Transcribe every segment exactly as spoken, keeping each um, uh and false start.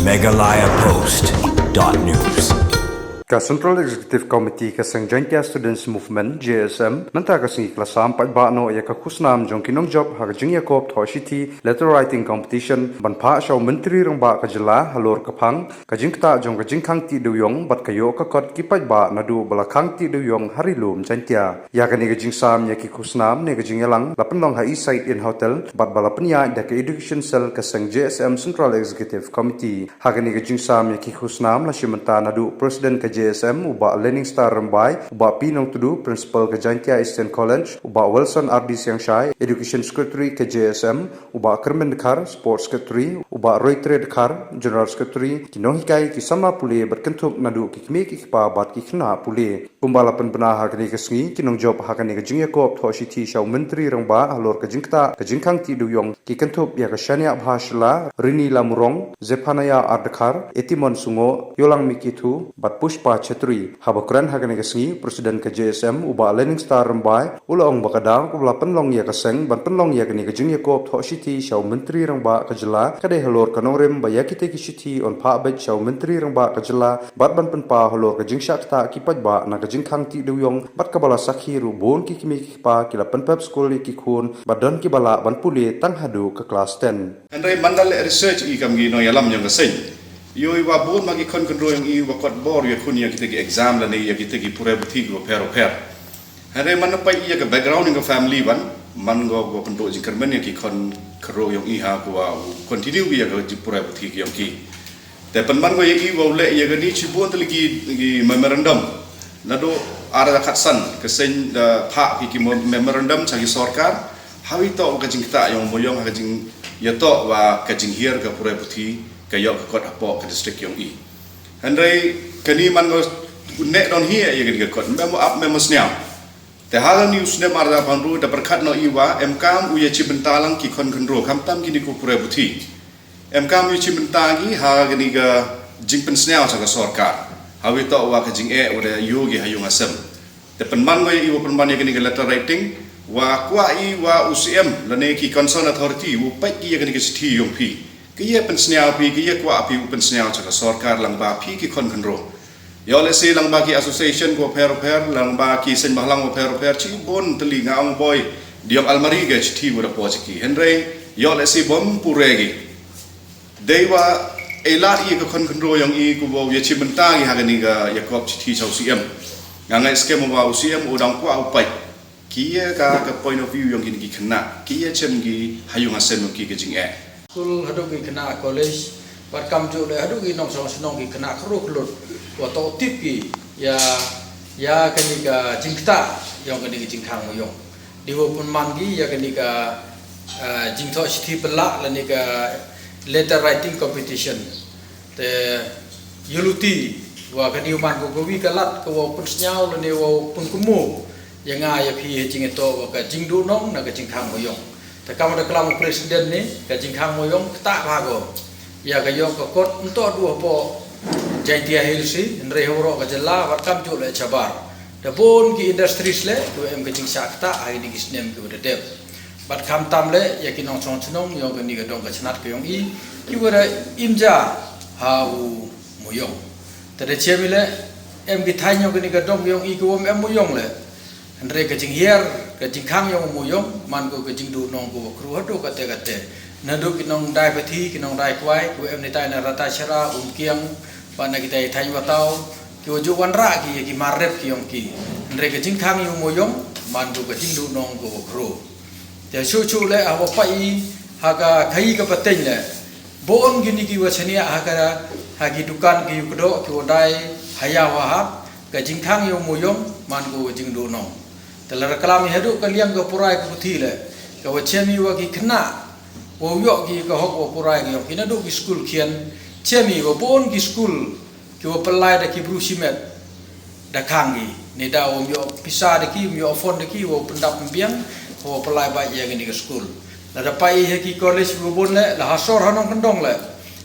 Meghalaya Post dot news. Ka Central Executive Committee ka Seng Jaintia Students Movement, J S M, mynta ka sngi ka la sam paidbah noh ïa ka khusnam jong ki nongjop ha ka jingïakop thoh shithi, letter writing competition, ban phah sha u Myntri Rangbah ka jylla halor ka phang ka jingktah jong ka jingkhang tih dewiong bad ka ïoh ka kot ki paidbah naduh ba la khang tih dewiong ha Ri Lum Jaintia. Ïa kane ka jingsam ïa ki khusnam ne ka jingïalang la pynlong ha Eastside Inn Hotel bad ba la pynïaid da ka Education Cell ka Seng J S M Central Executive Committee. Ha kane ka jingsam ïa ki khusnam la shim bynta naduh President ka J S M u Bah Learning Star Rymbai, u Bah P Nongtudu, Principal ka Jaintia Eastern College, u Bah Wilson R D Siangshai, Education Secretary ka J S M, u Bah Kyrmen Dkhar, Sports Secretary, u Bah Roytre Dkhar, General Secretary, ki nonghikai, ki samla pule bad kynthup naduh ki kmie ki kpa bad ki khynnah pule. Kumba la pynbna ha kane ka sngi, ki nongjop ha kane ka jingïakop thoh shithi sha u Myntri Rangbah halor ka jingktah ka jingkhang tih dewiong ki kynthup ïa ka Shaniah Bha Shylla, Rini Lamurong, Zephaniah R Dkhar, Etimon Sungoh, Ïolang Mikithu bad Pushpa Chetri. Haba kren ha kane ka sngi, President ka J S M u Bah Learning Star Rymbai u la ong ba ka daw kaba la pynlong ïa ka seng ban pynlong ïa kane ka jingïakop thoh shithi sha u Myntri Rangbah ka jylla ka dei halor ka nongrim ba ïa kita ki shithi yn phah beit sha u Myntri Rangbah ka jylla bad ban pynpaw halor ka jingshah ktah ki paidbah na ka jingkhang tih dewiong bad kaba la sakhi ruh bun ki kmie ki kpa ki la pynpep skul ïa ki khun bad don kiba lah ban pule tang haduh ka klas ten. Hynrei man da leh research i kam ki nongïalam jong ka seng, ïohi ba bun ma ki khun khynroo jong i ba kot bor ïa khun ïa kita ki exam lane ïa kita ki pule puthi kiba pher ba pher. Hynrei man da peit ïa ka background jong ka family ban man ko ba pynduh jingkyrmen ïa ki khun khynroo jong i ha ko ba u continue ïa ka jingpule puthi ki jong ki. Te pynban ko ïa i ba u leh ïa kane shibun tylli ki, ki memorandum. Naduh ar hajar khatsan ka seng da phah ki, ki memorandum sha ki sorkar. Hawi toh ka jingktah jong u Mawiong ha ka jingïatoh ba ka jinghiar ka pule puthi ka ïoh ka kot hapoh ka district jong i. Hynrei kane man ko u neh don hi ïa kane ka kot. Mem ap mem sniaw. Te ha kane u snem ar hajar arphew hynriew da pyrkhat noh i ba em kam u ïa shim bynta lang ki khun khynroo khamtam kine ki pule puthi. Em kam u ïa shim bynta ki ha kane ka jingpynsniaw sha ka sorkar. Hawi toh wa ka jingeh wa da ïoh ki ha ïung ha sem. Te pynban ko ïa i wa pynban ïa kane ka letter writing wa kwah i wa u C M lane ki concerned authority u peit ki ïa kane ka shithi jong phi. Ki ïa pynsniaw phi, ki ïa kwah phi u pynsniaw sha ka sorkar lang ba phi ki khun khynroo. Ïoh lehse lang ba ki association ko pher pher, lang ba ki seng bhalang ko pher pher, shibun tylli nga ong boi, diong almari ka shithi wa da poi sha ki. Hynrei ïoh lehse bym pure ki. Dei wa ei lad ïa ka khun khynroo jong i ko ba u ïa shim bynta ki ha kane ka ïakop shithi sha u C M. Nga ngeit skhem wa u C M u dang kwah u peit. Ki ïa ka, ka point of view jong kine ki khynnah, ki ïa shem ki ha ïung ha sem jong ki ka jingeh. Skul haduh ki khynnah college, bad kam juh leh haduh ki nongshong shnong ki khynnah khynroo khyllood, wa toh tip ki ïa, ïa kane ka jingktah jong kane ka jingkhang Mawiong. Dei wa pynman ki ïa kane ka, ah, jingthoh shithi pynlah lane ka letter writing competition. Te ïa luti wa kane u man ko kawi ka lad ka wow pynsniaw lane wow pynkynmaw ïa nga ïa phi ha jingïatoh wa ka jingduhnong na ka jingkhang Mawiong. Te kam da klam u president ne ka jingkhang Mawiong ktah bha ko ïa ka ïong ka kot nto du hapoh Jaintia Hills hi, hynrei ha waroh ka jylla bad kam juh leh shabar. Da bun ki industries leh ki wa em ka jingshah ktah ha kine ki snem ki wa da dep. Bad khamtam leh ïa ki nongshong shnong jong kane ka dong ka shnat ka jong i ki wa da im ja ha u Mawiong. Te da shem i leh em ki thaiñ jong kane ka dong ka jong i ki wa em Mawiong leh. Hynrei ka jinghiar ka jingkhang jong u Mawiong man ko ka jingduhnong ko wa khroo haduh kate kate. Naduh ki nongdai pathi, ki nongdai kwai, ki wa em ni tai na Rata Shara, Umkiang, bad na kitai thaiñ Wataw, ki wa ju wanrah ki ïa ki mar rep ki jong ki. Hynrei ka jingkhang jong u Mawiong man ko ka jingduhnong ko wa khroo. Te shuh shuh leh ha wa pait i ha ka khaïi ka pateng leh. Bun kine ki wa shaniah ha ka, ha ki dukan ki ïa u kdoh ki wa dai ha ïa wa hap, ka jingkhang jong u Mawiong man ko ka jingduhnong. Te lada klam i haduh ka liang ka purai ka puthi leh, ka wa shem i wa ki khynnah wow ïoh ki ka hok wa purai ki jong ki naduh ki skul khian, shem i wa bun ki skul ki wa pynlait da ki bru shimet da khang ki. Neidaw ym ïoh pisa da ki, ym ïoh phone da ki, wa pyndap pynbiang, wa pynlait bad ïa kine ki skul. Lada pait ha ki college wa bun leh, la ha sor ha nongkyndong leh,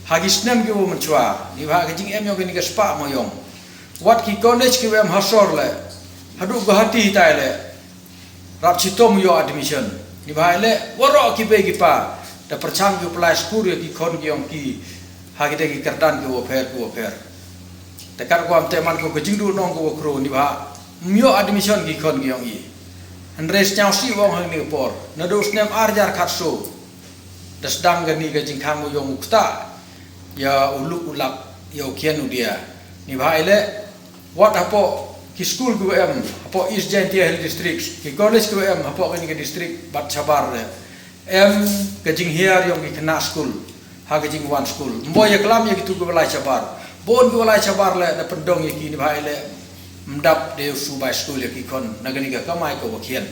ha ki snem ki wa mynshuwa, neibhah ka jingem jong kine ki spah Mawiong. Wat ki college ki wa em ha sor leh, haduh Guwahati tai leh, rap chitom ïoh admission. Neibhah leh waroh ki bei ki pa da pyrshang ki u pynlait skul ïa ki khon ki jong ki Ha kita ki kyrdan kiwa pher kiwa pher. Te katwa kam te man ko ka jingduh nong kawa khro neibhah ym ïoh admission ki khon ki yong i. Hynrei sñiawsih wa ong ha kani ka por, naduh u snem ar hajar khatsoo da sdang kani ka jingkhang u yong u ktah ïa u luk u lak ïa u khian u dia. Neibhah i leh, wat hapoh ki skul kiwa em hapoh East Jaintia Hills District, ki college kiwa em hapoh kani ka district bad shabar leh, em ka jinghiar yong ki khynnah skul ha ka jingwan skul. Ym boi ïa klam ïa kitu kiwa lai shabar. Bun kiwa lai shabar leh da pyndong ïa ki neibhah i leh ym dap de u shu bai skul ïa ki khon na kani ka kamai kawa khian.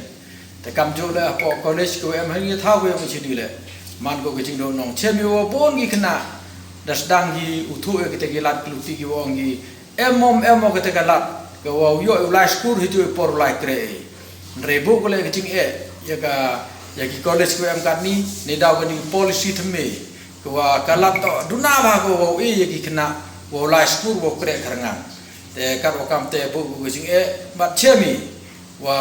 Te kamjooh leh hapoh college kawa em ha kani ka thaw ka yong i chini leh, man ko ka jingduh nong chem ïa wa bun ki khynnah da sdang ki u thuh ïa kita ki lad ki luti kiwa ong ki, em mo em mo kata ka lad kawa u ïoh u lai skur hi ju i por u lai kreh i. Hynrei bun ko leh ka jingeh ïa ka, ïa ki college kiwa em katni, neidaw kani ka policy thymme kawa ka lad toh duna bha kawa u e ïa ki khynnah wa u lai skur wa u kreh kyrngang. Te katwa kam te bun ko ka jingeh bad chem i wa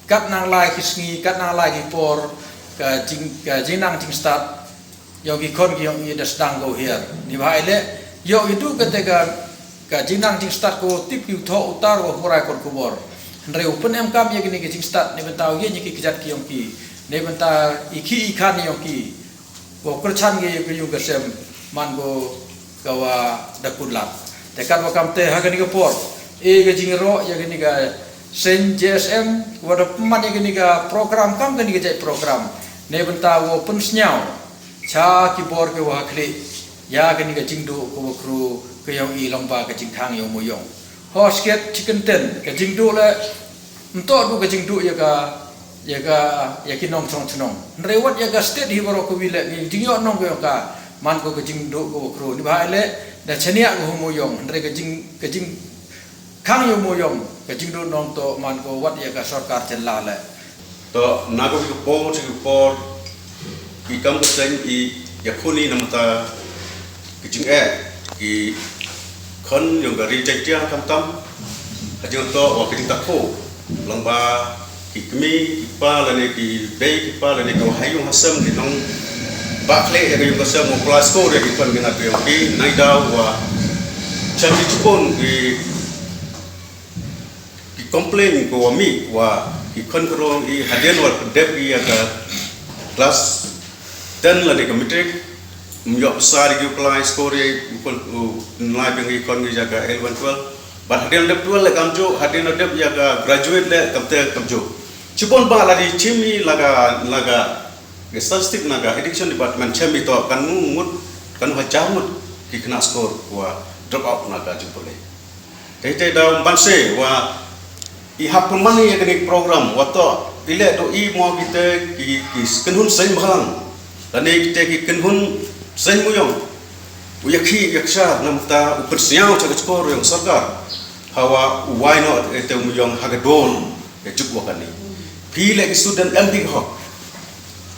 kat nang lai ki sngi, kat nang lai ki por, ka jing, ka jingnang jingstad yong ki khon ki yong i da sdang ko hiar. Neibhah i leh, ïoh i du kata ka, ka jingnang jingstad ko tip ki u thoh u tar wa u rai kot khubor. Hynrei u pynemkam ïa kini ki jingstad neibynta u ïa ki kjat ki yong ki, neibynta i khih i khan yong ki. Ko kyrchan ki ïa ka yung ka sem man ko kawa da kut lad. Te katwa kam te ha kani ka por, e ka jingïaroh ïa kani ka seng J S M wa da pynman ïa kani ka program kam kani ka jait program neibynta wa pynsñiaw cha ki bor kiwa ha khlieh ïa kani ka jingduh kawa khro ka yong i lyngba ka jingkhang yong u mawiong. Ho sket chi kyntien ka jingduh leh, ym toh du ka jingduh ïa ka, ïa ka, ïa ki nongchong chnong. Hynrei wat ïa ka state hi baroh kawi leh, ngi jingïoh nong ka yong ka, man ko ka jingduh kawa khro. Neibhah i leh, da chaniah ka u mawiong, hynrei ka jing, ka jingkhang yong u mawiong, ka jingduh nong toh man ko wat ïa ka sorkar jylla leh. Toh na kawei ka por cha ka por, ki kam ka seng i ïakhun i namar ta ki jingeh ki khon yong ka ri Jaiñtia khamtam, ha jingtoh wa ka jingtakhu lyngba ki kmie ki kpa lane ki bei ki pa lane ka wa ha yung ha sem ki nongbah khlieh ïa ka yung ka sem wa pynlait skur ïa ki khon ki nat yong ki, neidaw wa cha ki chipon ki ki complain ko wa mih wa ki khon ki rong i hadien wa dep ki ïa ka class ten lane ka matric, ym ïoh pisa de ki u pynlait skur ïa u khon u pynlait biang ki khon ki ïa ka eleven twelve. Bad hadien dep twelve leh kamjooh, hadien dep ïa ka graduate leh kamte kamjooh. Chibun ba la di chim i la ka, la ka, ka statistic na ka education department chem i toh katno ngut, katno hajar ngut ki khynnah skur wa drop out na ka jingpule. Te te da ban se wa i hap pynman ïa kani ka program wa toh i leh do i mo kite ki, ki kynhun seng bhalang lane kite ki kynhun seng mawiong. U ïakhih ïakshar namar ta u pynsñiaw cha ka chkor yong sorkar. Hawa u wai noh ite u mawiong ha ka dor ka juk wa kani. Phi leh ki student em phi ka hok.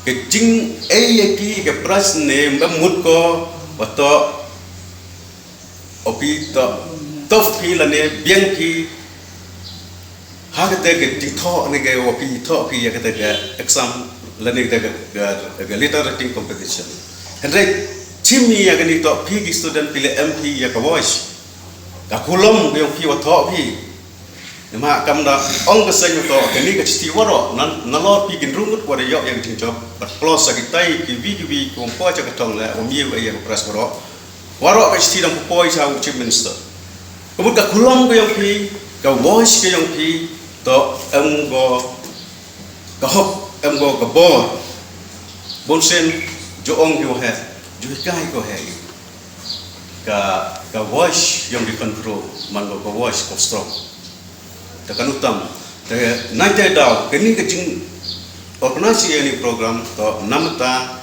Ka jingeh ïa ki ka prize ne ym mut ko wa toh o phi toh, toh phi lane biang phi ha kata ka jingthoh ne ka wa phi thoh phi ïa kata ka exam lane kata ka, ka, ka letter writing competition. Hynrei chim ïa kani toh phi ki student phi leh em phi ïa ka voice. Ka khulom ka yong phi wa thoh phi. Namar kam da ong ka seng toh kani ka chithi waroh nan, nalor phi kin rungut wa da ïoh ïa ka jingjop. Bad plus sa kitai kiwi kiwi ki wam poi cha ka thong leh wa mih wa ïa ka prize waroh. Waroh ka chithi dang poi cha u Chief Minister. Ka mut ka khulom ka yong phi, ka voice ka yong phi, toh em ko ka hok, em ko ka bor. Bun sien ju ong ki wa heh, ju hikai ko heh. Ka, ka voice yong ki khon khro, man ko ka voice ko strong. Te kanu tam, te nai te daw, kani ka jing organize ïa kani program, toh namar ta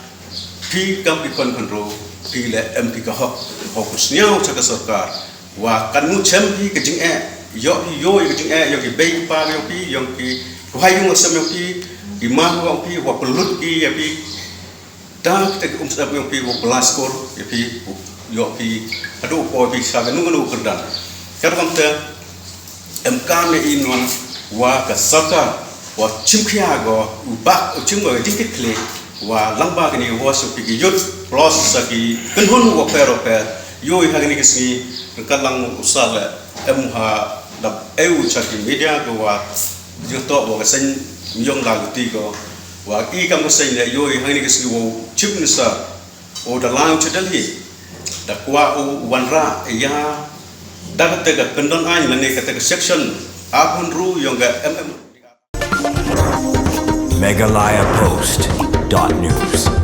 phi kam ki khon khynroo, phi leh em phi ka hok, hok sñiaw cha ka sorkar. Wa katno chem phi ka jingeh, ïoh phi ïoh ïa ka jingeh, ïoh ki bei ki pa ïoh phi, ïoh ki ruhai yung sem ïoh phi, ki ma ïoh phi, wa pynlut ki ïa phi. Da kita ki um sdap ïoh phi, wa pynlait skur ïa phi, ïoh phi, haduh poi phi sa kanu kanu kyrdan. Katwa kam te, em kam ïa i nuan wa ka sorkar wa chim khia ko u bak u chim ko jingkit khlieh wa lyngba kani wa shu phi ki youth Plus sa ki kynhun wapher wapher, ïoh ha kine ki sngi ryngkat lang u Sir leh em ha dap eu cha ki media ko wa jingtoh wa ka seng Myongla Luti ko wa i kam ka seng leh ïoh ha kine ki sngi wa u Chief Minister u da lai u cha Delhi da kwah u wanrah ïa da kata ka kyndon aiñ lane kata ka section arphew hynriew yong ka M M. Meghalaya Post dot news.